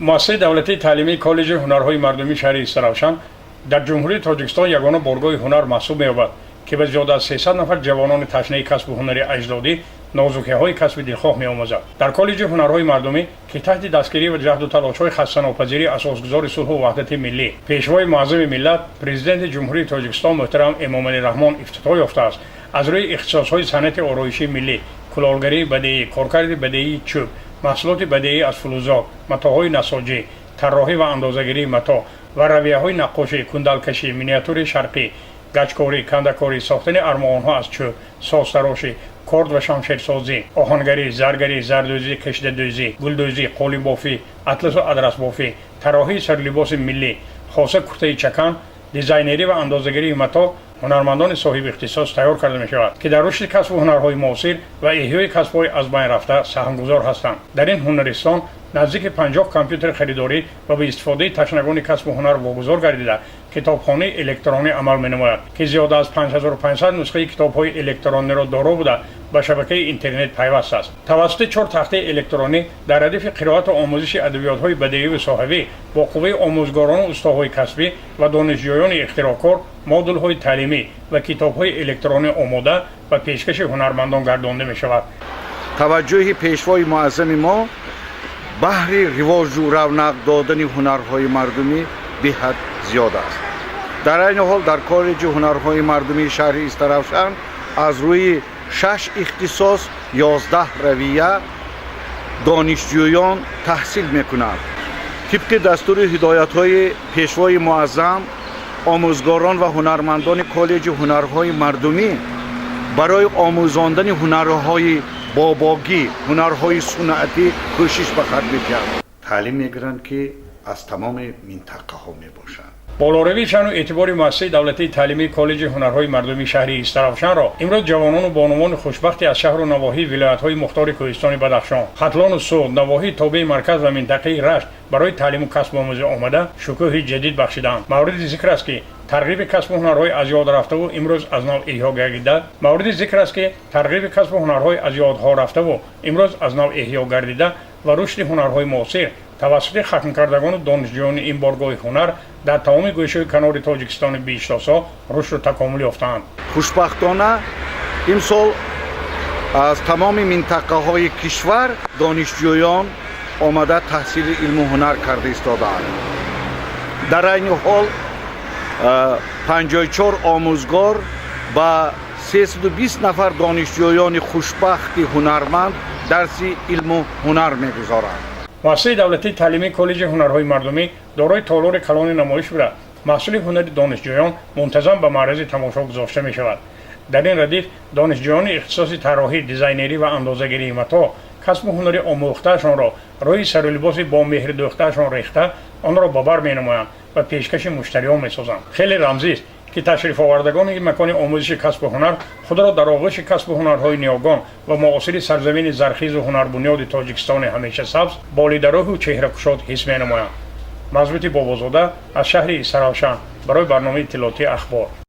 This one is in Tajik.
Муассисаи давлатии таълимии Коллеҷи ҳунарҳои мардумии шаҳри Истаравшан дар Ҷумҳурии Тоҷикистон ягона боргоҳи ҳунар маҳсуб меёбад, ки ба зиёда аз 300 нафар ҷавонони ташнаи касбу ҳунари аҷдодӣ нозукиҳои касби дилхоҳ меомӯзад. Дар Коллеҷи ҳунарҳои мардумӣ, ки таҳти дастгирӣ ва ҷаҳду талошҳои хастанопазирии асосгузори сулҳу ваҳдати миллӣ, Пешвои муаззами миллат, Президенти Ҷумҳурии Тоҷикистон муҳтарам Эмомалӣ Раҳмон ифтитоҳ ёфтааст, аз рӯи ихтисосҳои санъати ороишии миллӣ, кулолгарии бадеӣ, коркарди бадеии чӯб, маҳсулоти бадеӣ аз филузот, матоъҳои насоҷӣ, тарроҳӣ ва андозагирии матоъ ва равияҳои наққошӣ, кундалкашӣ, миниатюри шарқӣ, гачкорӣ, кандакорӣ, сохтани армуғонҳо аз чӯб, созтарошӣ, корд ва шамшерсозӣ, оҳангарӣ, заргарӣ, зардӯзӣ, кашидадӯзӣ, гулдӯзӣ, қолинбофӣ, атласу адрасбофӣ, тарроҳии сарулибоси миллӣ, хоса куртаи чакан, дизайнерӣ ва андозагирии матоъ ҳунармандони соҳиби ихтисос тайёр карда мешавад, ки дар рушди касбу ҳунарҳои муосир ва эҳёи касбҳои аз байн рафта саҳмгузор ҳастанд. Дар ин ҳунаристон наздики 50 компютери харидорӣ ва ба истифодаи ташнагони касбу ҳунар вогузор гардида, китобхонаи электронӣ амал менамояд, ки зиёда аз 5500 нусхаи китобҳои электрониро доро буда, ба шабакаи интернет пайваст аст. Тавассути чор тахтаи электронӣ дар радифи қироату омӯзиши адабиётҳои бадеиву соҳавӣ бо қувваи омӯзгорону устоҳои касбӣ ва донишҷӯёни ихтироъкор модулҳои таълимӣ ва китобҳои электронӣ омода ва пешкаши ҳунармандон гардонда мешавад. Таваҷҷӯҳи Пешвои муаззами мо баҳри ривоҷу равнақ додани ҳунарҳои мардумӣ беҳад зиёд аст. Дар айни ҳол дар Коллеҷи ҳунарҳои мардумии шаҳри Истаравшан аз рӯи шаш ихтисос, 11 равия донишҷӯён таҳсил мекунанд. Тибқи дастури ҳидоятҳои Пешвои муаззам, омӯзгорон ва ҳунармандони Коллеҷи ҳунарҳои мардумӣ барои омӯзондани ҳунарҳои бобогӣ, ҳунарҳои суннатӣ кӯшиш ба харҷ медиҳанд. Таълим мегиранд, ки аз тамоми минтақаҳо мебошанд. Болоравии шаъну эътибори муассисаи давлатии таълимии Коллеҷи ҳунарҳои мардумии шаҳри Истаравшанро имрӯз ҷавонону бонувони хушбахте аз шаҳру навоҳии вилоятҳои мухтори кӯҳистони Бадахшон, Хатлону Суғд, навоҳии тобеи марказ ва минтақаи Рашт барои таълиму касбомӯзӣ омада, шукӯҳи ҷадид бахшидаанд. Мавриди зикр аст, ки тарғиби касбу ҳунарҳои аз ёд рафтаву имрӯз аз нав эҳё гардида мавриди зикр аст, ки тарғиби касбу ҳунарҳои аз ёдҳо рафтаву имрӯз аз нав эҳё гардида ва рушди ҳунарҳои муосир тавассути хатмкардагону донишҷӯёни ин боргоҳи ҳунар дар тамоми гӯшаи канори Тоҷикистони биҳиштосо рушду такомул ёфтаанд. Хушбахтона, имсол аз тамоми минтақаҳои кишвар донишҷӯён омада, таҳсили илму ҳунар карда истодаанд. Дар айни ҳол 54 омӯзгор ба 320 нафар донишҷӯёни хушбахти ҳунарманд дарси илму ҳунар мегузоранд. Муассисаи давлатии таълимии Коллеҷи ҳунарҳои мардумӣ дорои толори калони намоиш буда, маҳсули ҳунари донишҷӯён мунтазам ба маърази тамошо гузошта мешавад. Дар ин радиф донишҷӯёни ихтисоси тарроҳӣ, дизайнерӣ ва андозагирии матоъ касбу ҳунари омӯхтаашонро рӯи сарулибоси бо меҳрдӯхтаашон рехта, онро ба бар менамоянд ва пешкаши муштариён месозанд. Хеле рамзист, ки ташрифовардагони ин макони омӯзиши касбу ҳунар худро дар оғӯши касбу ҳунарҳои ниёгон ва муосири сарзамини зархезу ҳунарбунёди Тоҷикистони ҳамеша сабз, болидарӯҳу чеҳракушод ҳис менамоянд. Мазбути Бобозода аз шаҳри Истаравшан барои барномаи иттилоотии «Ахбор».